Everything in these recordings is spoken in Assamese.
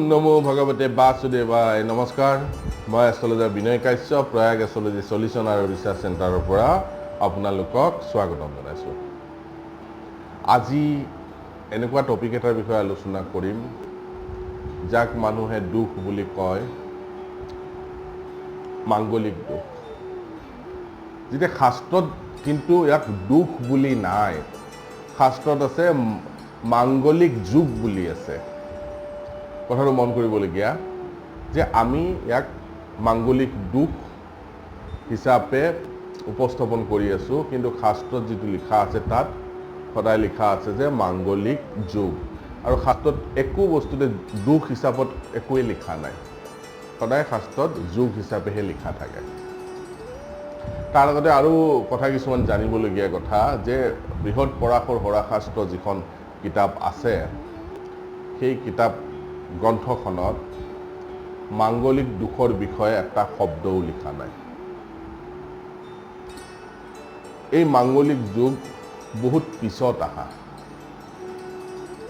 নমো ভগৱতে বাসুদেৱায়। নমস্কাৰ, মই এষ্ট্ৰলজাৰ বিনয় কাশ্যপ, প্ৰয়াগ এষ্ট্ৰলজি চলিউশ্যন আৰু ৰিচাৰ্চ চেণ্টাৰৰ পৰা আপোনালোকক স্বাগতম জনাইছোঁ। আজি এনেকুৱা টপিক এটাৰ বিষয়ে আলোচনা কৰিম, যাক মানুহে দুখ বুলি কয়, মাংগলিক দোষ। যেতিয়া শাস্ত্ৰত কিন্তু ইয়াক দুখ বুলি নাই, শাস্ত্ৰত আছে মাংগলিক যোগ বুলি আছে। কথাটো মন কৰিবলগীয়া যে আমি ইয়াক মাংগলিক দোষ হিচাপে উপস্থাপন কৰি আছোঁ, কিন্তু শাস্ত্ৰত যিটো লিখা আছে, তাত সদায় লিখা আছে যে মাংগলিক যোগ। আৰু শাস্ত্ৰত একো বস্তুতে দোষ হিচাপত একোৱেই লিখা নাই, সদায় শাস্ত্ৰত যোগ হিচাপেহে লিখা থাকে। তাৰ লগতে আৰু কথা কিছুমান জানিবলগীয়া কথা যে বৃহৎ পৰাশৰ হোৰাশাস্ত্ৰ যিখন কিতাপ আছে, সেই কিতাপ গ্ৰন্থখনত মাংগলিক দোষৰ বিষয়ে এটা শব্দও লিখা নাই। এই মাংগলিক যোগ বহুত পিছত আহা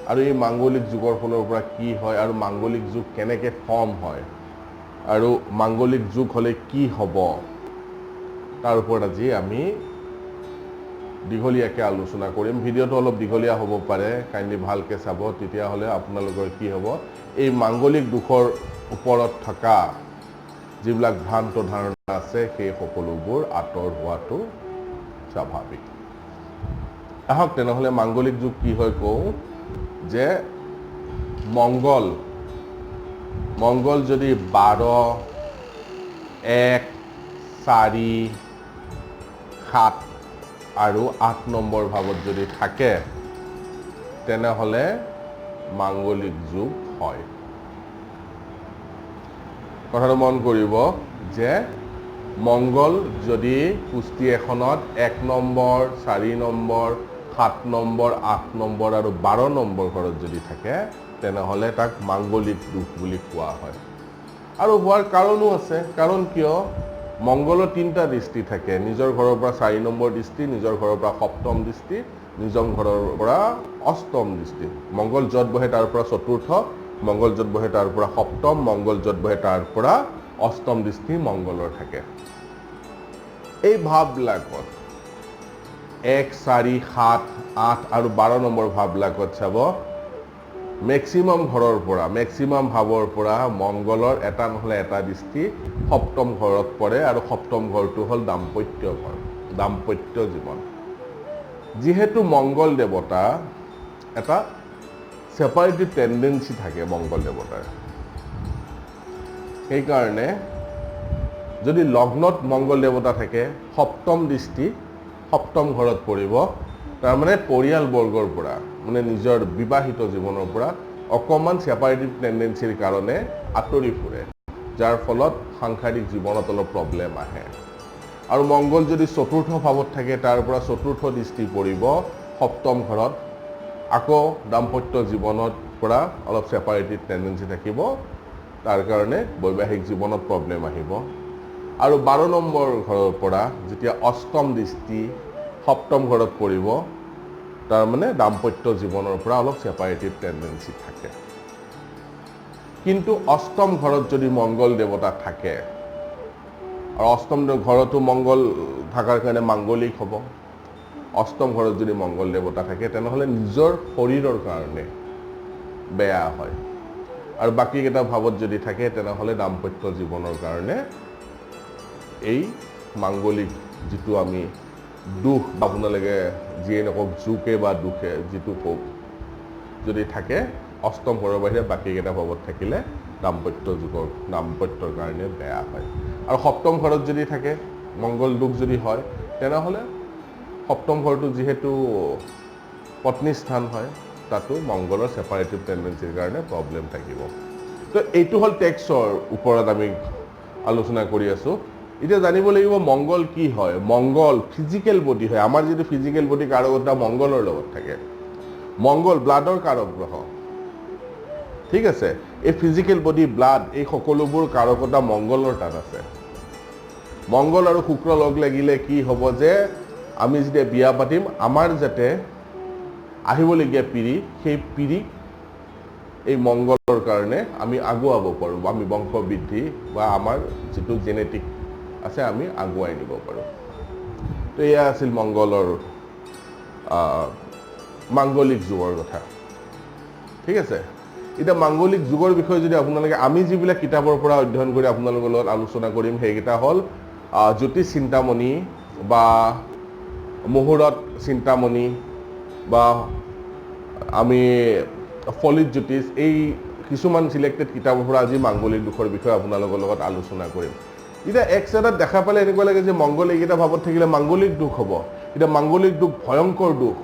আৰু এই মাংগলিক যোগৰ ফালৰ পৰা কি হয় আৰু মাংগলিক যোগ কেনেকৈ ফৰ্ম হয় আৰু মাংগলিক যোগ হ'লে কি হ'ব, তাৰ ওপৰত আজি আমি দীঘলীয়াকৈ আলোচনা কৰিম। ভিডিঅ'টো অলপ দীঘলীয়া হ'ব পাৰে, কাইণ্ডলি ভালকৈ চাব। তেতিয়াহ'লে আপোনালোকৰ কি হ'ব, এই মাংগলিক দোষৰ ওপৰত থকা যিবিলাক ভ্ৰান্ত ধাৰণা আছে, সেই সকলোবোৰ আঁতৰ হোৱাটো স্বাভাৱিক। আহক তেনেহ'লে, মাংগলিক যোগ কি হয় কওঁ যে মংগল যদি 12, 1, 4, 7 আৰু 8 নম্বৰ ভাৱত যদি থাকে, তেনেহ'লে মাংগলিক যোগ হয়। কথাটো মন কৰিব যে মংগল যদি কুষ্ঠী এখনত 1 নম্বৰ, 4 নম্বৰ, 7 নম্বৰ, 8 নম্বৰ আৰু 12 নম্বৰ ঘৰত যদি থাকে, তেনেহ'লে তাক মাংগলিক দোষ বুলি কোৱা হয়। আৰু হোৱাৰ কাৰণো আছে। কাৰণ কিয়? মংগলৰ তিনিটা দৃষ্টি থাকে। নিজৰ ঘৰৰ পৰা 4 নম্বৰ দৃষ্টি, নিজৰ ঘৰৰ পৰা সপ্তম দৃষ্টি, নিজৰ ঘৰৰ পৰা অষ্টম দৃষ্টি। মংগল য'ত বহে তাৰ পৰা চতুৰ্থ, মংগল য'ত বহে তাৰ পৰা সপ্তম, মংগল য'ত বহে তাৰ পৰা অষ্টম দৃষ্টি মংগলৰ থাকে। এই ভাৱবিলাকত 1, 4, 7, 8 আৰু 12 নম্বৰ ভাৱবিলাকত চাব, মেক্সিমাম ঘৰৰ পৰা, মেক্সিমাম ভাৱৰ পৰা মংগলৰ এটা নহ'লে এটা দৃষ্টি সপ্তম ঘৰত পৰে। আৰু সপ্তম ঘৰটো হ'ল দাম্পত্য ঘৰ, দাম্পত্য জীৱন। যিহেতু মংগল দেৱতা এটা ছেপাৰেটিভ টেণ্ডেঞ্চি থাকে মংগল দেৱতাৰ, সেইকাৰণে যদি লগ্নত মংগল দেৱতা থাকে, সপ্তম দৃষ্টি সপ্তম ঘৰত পৰিব। তাৰমানে পৰিয়ালবৰ্গৰ পৰা, মানে নিজৰ বিবাহিত জীৱনৰ পৰা অকণমান ছেপাৰেটিভ টেণ্ডেঞ্চিৰ কাৰণে আঁতৰি ফুৰে, যাৰ ফলত সাংসাৰিক জীৱনত অলপ প্ৰব্লেম আহে। আৰু মংগল যদি চতুৰ্থ ভাৱত থাকে, তাৰ পৰা চতুৰ্থ দৃষ্টি পৰিব সপ্তম ঘৰত, আকৌ দাম্পত্য জীৱনত পৰা অলপ ছেপাৰেটিভ টেণ্ডেঞ্চি থাকিব, তাৰ কাৰণে বৈবাহিক জীৱনত প্ৰব্লেম আহিব। আৰু 12 নম্বৰ ঘৰৰ পৰা যেতিয়া অষ্টম দৃষ্টি সপ্তম ঘৰত পৰিব, তাৰমানে দাম্পত্য জীৱনৰ পৰা অলপ ছেপাৰেটিভ টেণ্ডেঞ্চি থাকে। কিন্তু অষ্টম ঘৰত যদি মংগল দেৱতা থাকে, আৰু অষ্টম ঘৰতো মংগল থকাৰ কাৰণে মাংগলিক হ'ব, অষ্টম ঘৰত যদি মংগল দেৱতা থাকে, তেনেহ'লে নিজৰ শৰীৰৰ কাৰণে বেয়া হয়। আৰু বাকীকেইটা ভাৱত যদি থাকে, তেনেহ'লে দাম্পত্য জীৱনৰ কাৰণে এই মাংগলিক যিটো আমি দোষ বা আপোনালোকে যিয়ে নকওক, যোগে বা দোষে যিটো কওক, যদি থাকে, অষ্টম ঘৰৰ বাহিৰে বাকীকেইটা ভাৱত থাকিলে দাম্পত্য যোগৰ, দাম্পত্যৰ কাৰণে বেয়া হয়। আৰু সপ্তম ঘৰত যদি থাকে, মংগল দোষ যদি হয়, তেনেহ'লে সপ্তম ঘৰটো যিহেতু পত্নী স্থান হয়, তাতো মংগলৰ ছেপাৰেটিভ টেণ্ডেঞ্চিৰ কাৰণে প্ৰব্লেম থাকিব। তো এইটো হ'ল টেক্সৰ ওপৰত আমি আলোচনা কৰি আছোঁ। এতিয়া জানিব লাগিব মংগল কি হয়। মংগল ফিজিকেল বডি হয়। আমাৰ যিটো ফিজিকেল বডি, কাৰকতা মংগলৰ লগত থাকে। মংগল ব্লাডৰ কাৰক গ্ৰহ, ঠিক আছে? এই ফিজিকেল বডি, ব্লাড, এই সকলোবোৰ কাৰকতা মংগলৰ তাত আছে। মংগল আৰু শুক্ৰ লগ লাগিলে কি হ'ব যে আমি যেতিয়া বিয়া পাতিম, আমাৰ যাতে আহিবলগীয়া পিঢ়ি, সেই পিঢ়িক এই মংগলৰ কাৰণে আমি আগুৱাব পাৰোঁ, আমি বংশ বৃদ্ধি বা আমাৰ যিটো জেনেটিক আছে আমি আগুৱাই নিব পাৰোঁ। তো এয়া আছিল মংগলৰ মাংগলিক যুগৰ কথা। ঠিক আছে, এতিয়া মাংগলিক যুগৰ বিষয়ে যদি আপোনালোকে আমি যিবিলাক কিতাপৰ পৰা অধ্যয়ন কৰি আপোনালোকৰ লগত আলোচনা কৰিম, সেইকেইটা হ'ল জ্যোতিষ চিন্তামণি বা মুহূৰ্ত চিন্তামণি বা আমি ফলিত জ্যোতিষ, এই কিছুমান চিলেক্টেড কিতাপৰ পৰা আজি মাংগলিক দোষৰ বিষয়ে আপোনালোকৰ লগত আলোচনা কৰিম। এতিয়া এক চাইডত দেখা পালে এনেকুৱা লাগে যে মংগল এইকেইটা ভাৱত থাকিলে মাংগলিক দোষ হ'ব। এতিয়া মাংগলিক দোষ ভয়ংকৰ দোষ।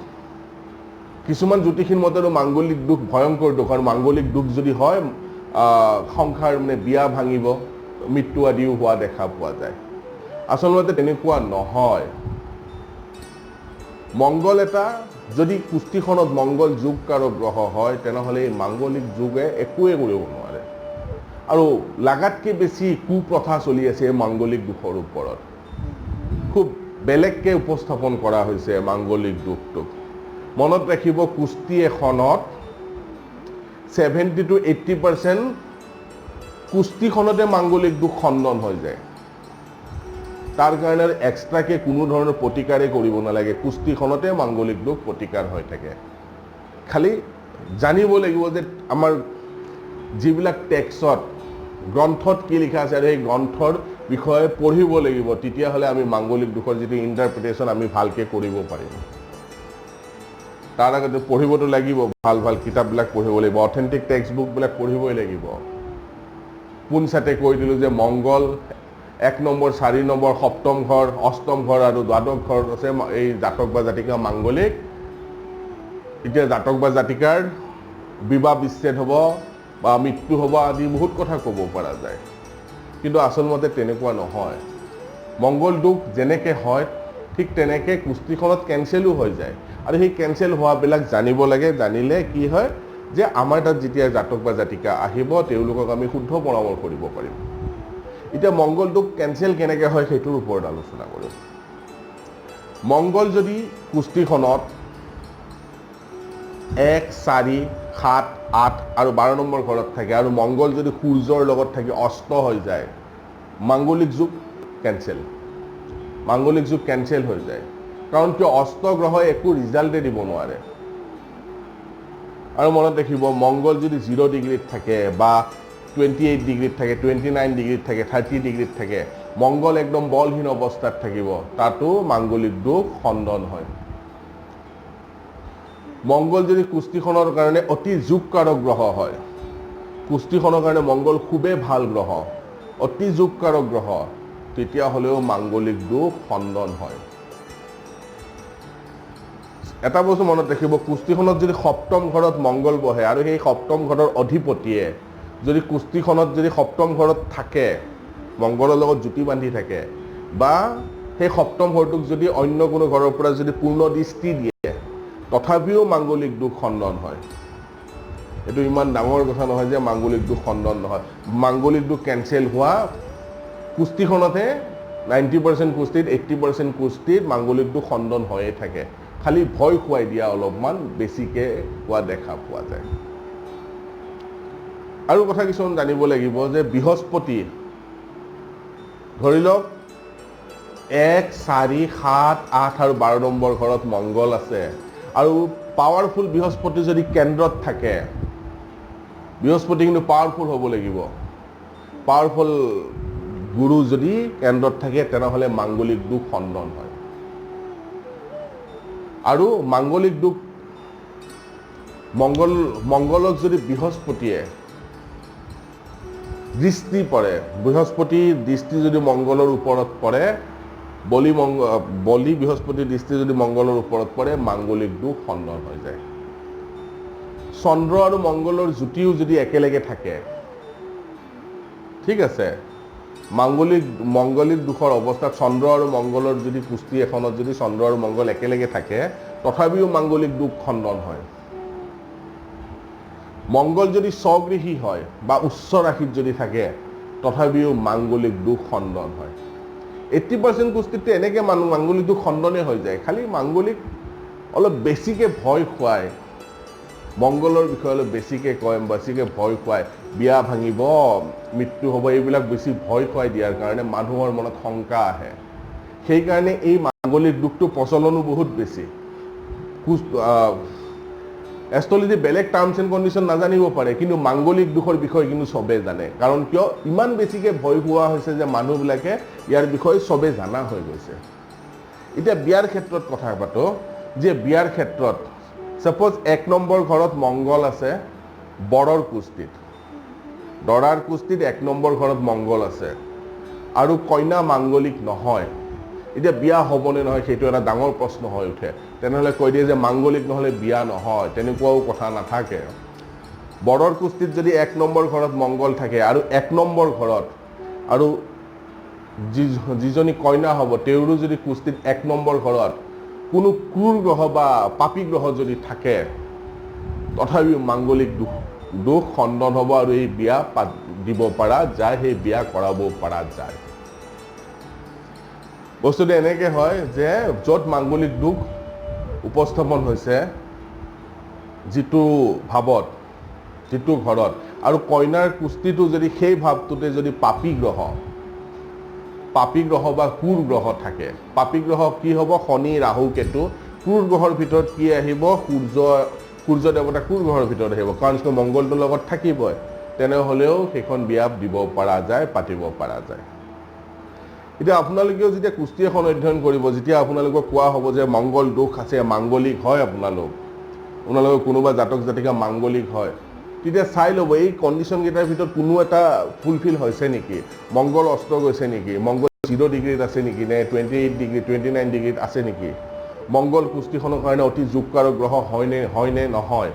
কিছুমান জ্যোতিষীৰ মতেতো মাংগলিক দোষ ভয়ংকৰ দোষ, আৰু মাংগলিক দোষ যদি হয় সংসাৰ মানে বিয়া ভাঙিব, মৃত্যু আদিও হোৱা দেখা পোৱা যায়। আচলতে তেনেকুৱা নহয়। মংগল এটা যদি কুষ্ঠিখনত মংগল যোগকাৰক গ্ৰহ হয়, তেনেহ'লে এই মাংগলিক যোগে একোৱে কৰিব নোৱাৰে। আৰু লাগাতকৈ বেছি কুপ্ৰথা চলি আছে এই মাংগলিক দোষৰ ওপৰত। খুব বেলেগকৈ উপস্থাপন কৰা হৈছে মাংগলিক দোষটোক। মনত ৰাখিব, কুস্তি এখনত 70 to 80% কুস্তিখনতে মাংগলিক দোষ খণ্ডন হৈ যায়। তাৰ কাৰণে এক্সট্ৰাকৈ কোনো ধৰণৰ প্ৰতিকাৰেই কৰিব নালাগে, কুস্তিখনতে মাংগলিক দোষ প্ৰতিকাৰ হৈ থাকে। খালি জানিব লাগিব যে আমাৰ যিবিলাক টেক্সত গ্ৰন্থত কি লিখা আছে আৰু সেই গ্ৰন্থৰ বিষয়ে পঢ়িব লাগিব, তেতিয়াহ'লে আমি মাংগলিক দোষৰ যিটো ইণ্টাৰপ্ৰিটেশ্যন আমি ভালকৈ কৰিব পাৰিম। তাৰ আগতে পঢ়িবতো লাগিব, ভাল ভাল কিতাপবিলাক পঢ়িব লাগিব, অথেণ্টিক টেক্সট বুকবিলাক পঢ়িবই লাগিব। পোনচাতে কৈ দিলোঁ যে মংগল 1 নম্বৰ, 4 নম্বৰ, সপ্তম ঘৰ, অষ্টম ঘৰ আৰু দ্বাদশ ঘৰ আছে এই জাতক বা জাতিকা মাংগলিক। এতিয়া জাতক বা জাতিকাৰ বিবাহ বিচ্ছেদ হ'ব বা মৃত্যু হ'ব আদি বহুত কথা ক'ব পৰা যায়, কিন্তু আচলমতে তেনেকুৱা নহয়। মংগল দোষ যেনেকৈ হয় ঠিক তেনেকৈ কুস্তিখনত কেঞ্চেলো হৈ যায়, আৰু সেই কেঞ্চেল হোৱাবিলাক জানিব লাগে। জানিলে কি হয় যে আমাৰ তাত যেতিয়া জাতক বা জাতিকা আহিব, তেওঁলোকক আমি শুদ্ধ পৰামৰ্শ দিব পাৰিম। এতিয়া মংগল দোষ কেঞ্চেল কেনেকৈ হয় সেইটোৰ ওপৰত আলোচনা কৰিম। মংগল যদি কুস্তিখনত 1, 4, 7, 8 আৰু 12 নম্বৰ ঘৰত থাকে আৰু মংগল যদি সূৰ্যৰ লগত থাকি অস্ত হৈ যায়, মাংগলিক যুগ কেঞ্চেল, মাংগলিক যুগ কেঞ্চেল হৈ যায়। কাৰণ কিয়, অস্ত গ্ৰহই একো ৰিজাল্টে দিব নোৱাৰে। আৰু মনত ৰাখিব, মংগল যদি 0 ডিগ্ৰীত থাকে বা 28 ডিগ্ৰীত থাকে, 29 ডিগ্ৰীত থাকে, 30 ডিগ্ৰীত থাকে, মংগল একদম বলহীন অৱস্থাত থাকিব, তাতো মাংগলিক দোষ খণ্ডন হয়। মংগল যদি কুস্তিখনৰ কাৰণে অতি যোগকাৰক গ্ৰহ হয়, কুস্তিখনৰ কাৰণে মংগল খুবেই ভাল গ্ৰহ, অতি যোগকাৰক গ্ৰহ, তেতিয়াহ'লেও মাংগলিক দোষ খণ্ডন হয়। এটা বস্তু মনত ৰাখিব, কুস্তিখনত যদি সপ্তম ঘৰত মংগল বহে আৰু সেই সপ্তম ঘৰৰ অধিপতিয়ে যদি কুস্তিখনত যদি সপ্তম ঘৰত থাকে, মংগলৰ লগত জুতি বান্ধি থাকে, বা সেই সপ্তম ঘৰটোক যদি অন্য কোনো ঘৰৰ পৰা যদি পূৰ্ণ দৃষ্টি দিয়ে, তথাপিও মাংগলিক দোষ খণ্ডন হয়। এইটো ইমান ডাঙৰ কথা নহয় যে মাংগলিক দোষ খণ্ডন নহয়। মাংগলিক দোষ কেঞ্চেল হোৱা কুস্তিখনতে 90% কুস্তিত, 80% কুস্তিত মাংগলিক দোষ খণ্ডন হৈয়ে থাকে। খালি ভয় খুৱাই দিয়া অলপমান বেছিকৈ হোৱা দেখা পোৱা যায়। আৰু কথা কিছুমান জানিব লাগিব যে বৃহস্পতি ধৰি লওক 1, 4, 7, 8 আৰু 12 নম্বৰ ঘৰত মংগল আছে আৰু পাৱাৰফুল বৃহস্পতি যদি কেন্দ্ৰত থাকে, বৃহস্পতি কিন্তু পাৱাৰফুল হ'ব লাগিব। পাৱাৰফুল গুৰু যদি কেন্দ্ৰত থাকে, তেনেহ'লে মাংগলিক দোষ খণ্ডন হয়। আৰু মাংগলিক দোষ মংগলক যদি বৃহস্পতিয়ে দৃষ্টি পৰে, বৃহস্পতিৰ দৃষ্টি যদি মংগলৰ ওপৰত পৰে, বলি বৃহস্পতিৰ দৃষ্টি যদি মংগলৰ ওপৰত পৰে, মাংগলিক দোষ খণ্ডন হৈ যায়। চন্দ্ৰ আৰু মংগলৰ জুতিও যদি একেলগে থাকে, ঠিক আছে, মাংগলিক দোষৰ অৱস্থাত চন্দ্ৰ আৰু মংগলৰ যদি কুস্তি এখনত যদি চন্দ্ৰ আৰু মংগল একেলগে থাকে, তথাপিও মাংগলিক দোষ খণ্ডন হয়। মংগল যদি স্বগৃহী হয় বা উচ্চ ৰাশিত যদি থাকে, তথাপিও মাংগলিক দোষ খণ্ডন হয়। 80% কুস্তিত এনেকৈ মানুহ মাংগলিক দোষ খণ্ডনে হৈ যায়। খালি মাংগলিক অলপ বেছিকৈ ভয় খুৱায়। মংগলৰ বিষয়ে অলপ বেছিকৈ কয়, বেছিকৈ ভয় খুৱায়, বিয়া ভাঙিব, মৃত্যু হ'ব, এইবিলাক বেছি ভয় খুৱাই দিয়াৰ কাৰণে মানুহৰ মনত শংকা আহে। সেইকাৰণে এই মাংগলিক দোষটো প্ৰচলনো বহুত বেছি। এষ্ট্ৰলজি বেলেগ টাৰ্মছ এণ্ড কণ্ডিশ্যন নাজানিব পাৰে, কিন্তু মাংগলিক দোষৰ বিষয়ে কিন্তু চবেই জানে। কাৰণ কিয় ইমান বেছিকৈ ভয় খোৱা হৈছে যে মানুহবিলাকে ইয়াৰ বিষয়ে চবেই জানা হৈ গৈছে। এতিয়া বিয়াৰ ক্ষেত্ৰত কথা পাতোঁ যে বিয়াৰ ক্ষেত্ৰত ছাপ'জ 1 নম্বৰ ঘৰত মংগল আছে, বৰৰ কুষ্টিত, দৰাৰ কুষ্টিত 1 নম্বৰ ঘৰত মংগল আছে আৰু কইনা মাংগলিক নহয়, এতিয়া বিয়া হ'বনে নহয় সেইটো এটা ডাঙৰ প্ৰশ্ন হৈ উঠে। তেনেহ'লে কৈ দিয়ে যে মাংগলিক নহ'লে বিয়া নহয়, তেনেকুৱাও কথা নাথাকে। বৰৰ কুষ্টিত যদি 1 নম্বৰ ঘৰত মংগল থাকে আৰু 1 নম্বৰ ঘৰত আৰু যিজনী কইনা হ'ব তেওঁৰো যদি কুষ্টিত 1 নম্বৰ ঘৰত কোনো ক্ৰূৰ গ্ৰহ বা পাপী গ্ৰহ যদি থাকে, তথাপিও মাংগলিক দোষ খণ্ডন হ'ব আৰু এই বিয়া দিব পৰা যায়, সেই বিয়া কৰাব পৰা যায়। বস্তুটো এনেকৈ হয় যে য'ত মাংগলিক দোষ উপস্থাপন হৈছে, যিটো ভাৱত, যিটো ঘৰত, আৰু কইনাৰ কুষ্টিটো যদি সেই ভাৱটোতে যদি পাপী গ্ৰহ বা ক্ৰূৰ গ্ৰহ থাকে, পাপী গ্ৰহ কি হ'ব? শনি, ৰাহু, কেতু। ক্ৰূৰ গ্ৰহৰ ভিতৰত কি আহিব? সূৰ্য দেৱতা ক্ৰূৰ গ্ৰহৰ ভিতৰত আহিব, কাৰণ মংগলটোৰ লগত থাকিবই। তেনেহ'লেও সেইখন বিয়া দিব পৰা যায়, পাতিব পৰা যায়। এতিয়া আপোনালোকেও যেতিয়া কুস্তি এখন অধ্যয়ন কৰিব, যেতিয়া আপোনালোকক কোৱা হ'ব যে মংগল দোষ আছে, মাংগলিক হয়, আপোনালোকৰ কোনোবা জাতক জাতিকা মাংগলিক হয়, তেতিয়া চাই ল'ব এই কণ্ডিশ্যনকেইটাৰ ভিতৰত কোনো এটা ফুলফিল হৈছে নেকি, মংগল অস্ত গৈছে নেকি, মংগল 0 ডিগ্ৰীত আছে নেকি, নে 28 ডিগ্ৰী, 29 ডিগ্ৰীত আছে নেকি, মংগল কুস্তিখনৰ কাৰণে অতি যোগকাৰক গ্ৰহ হয়নে নহয়,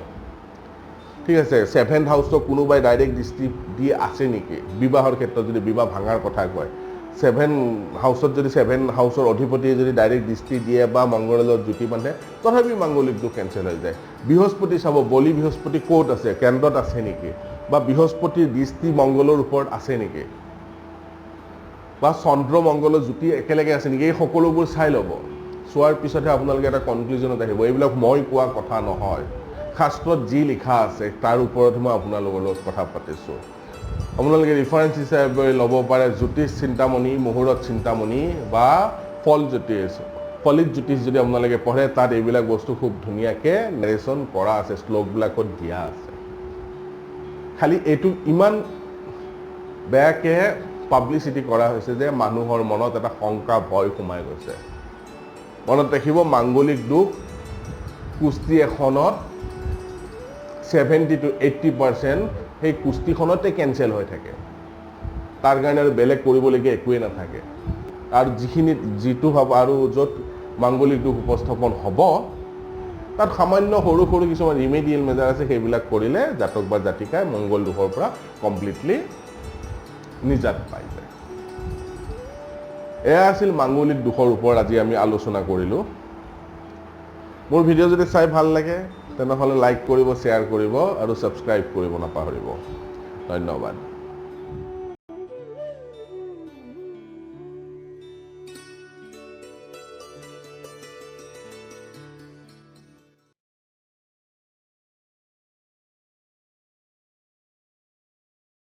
ঠিক আছে। 7th হাউচক কোনোবাই ডাইৰেক্ট দৃষ্টি দি আছে নেকি, বিবাহৰ ক্ষেত্ৰত যদি বিবাহ ভাঙাৰ কথা কয়, 7 হাউচত যদি 7 হাউচৰ অধিপতিয়ে যদি ডাইৰেক্ট দৃষ্টি দিয়ে বা মংগলৰ লগত জুতি বান্ধে, তথাপি মাংগলিক দোষ কেঞ্চেল হৈ যায়। বৃহস্পতি চাব, বলি বৃহস্পতি ক'ত আছে, কেন্দ্ৰত আছে নেকি, বা বৃহস্পতিৰ দৃষ্টি মংগলৰ ওপৰত আছে নেকি, বা চন্দ্ৰ মংগলৰ জুতি একেলগে আছে নেকি, এই সকলোবোৰ চাই ল'ব। চোৱাৰ পিছতহে আপোনালোকে এটা কনক্লুজনত আহিব। এইবিলাক মই কোৱা কথা নহয়, শাস্ত্ৰত যি লিখা আছে তাৰ ওপৰত মই আপোনালোকৰ লগত কথা পাতিছোঁ। আপোনালোকে ৰিফাৰেঞ্চ হিচাপে ল'ব পাৰে জ্যোতিষ চিন্তামণি, মুহূৰ্ত চিন্তামণি বা ফল জ্যোতিষ। ফলিত জ্যোতিষ যদি আপোনালোকে পঢ়ে, তাত এইবিলাক বস্তু খুব ধুনীয়াকৈ নেৰেশ্যন কৰা আছে, শ্লোকবিলাকত দিয়া আছে। খালি এইটো ইমান বেয়াকৈ পাব্লিচিটি কৰা হৈছে যে মানুহৰ মনত এটা শংকা, ভয় সোমাই গৈছে। মনত ৰাখিব, মাংগলিক দোষ কুস্তি এখনত 70 to 80% সেই কুস্তিখনতে কেঞ্চেল হৈ থাকে। তাৰ কাৰণে আৰু বেলেগ কৰিবলগীয়া একোৱেই নাথাকে। আৰু যিটো ভাৱ আৰু য'ত মাংগলিক দোষ উপস্থাপন হ'ব, তাত সামান্য সৰু সৰু কিছুমান ৰিমেডিয়েল মেজাৰ আছে, সেইবিলাক কৰিলে জাতক বা জাতিকাই মংগল দোষৰ পৰা কমপ্লিটলি নিজাত পাই যায়। এয়া আছিল মাংগলিক দোষৰ ওপৰত আজি আমি আলোচনা কৰিলোঁ। মোৰ ভিডিঅ' যদি চাই ভাল লাগে তেনেহ'লে লাইক কৰিব, শ্বেয়াৰ কৰিব আৰু ছাবস্ক্ৰাইব কৰিব নাপাহৰিব। ধন্যবাদ।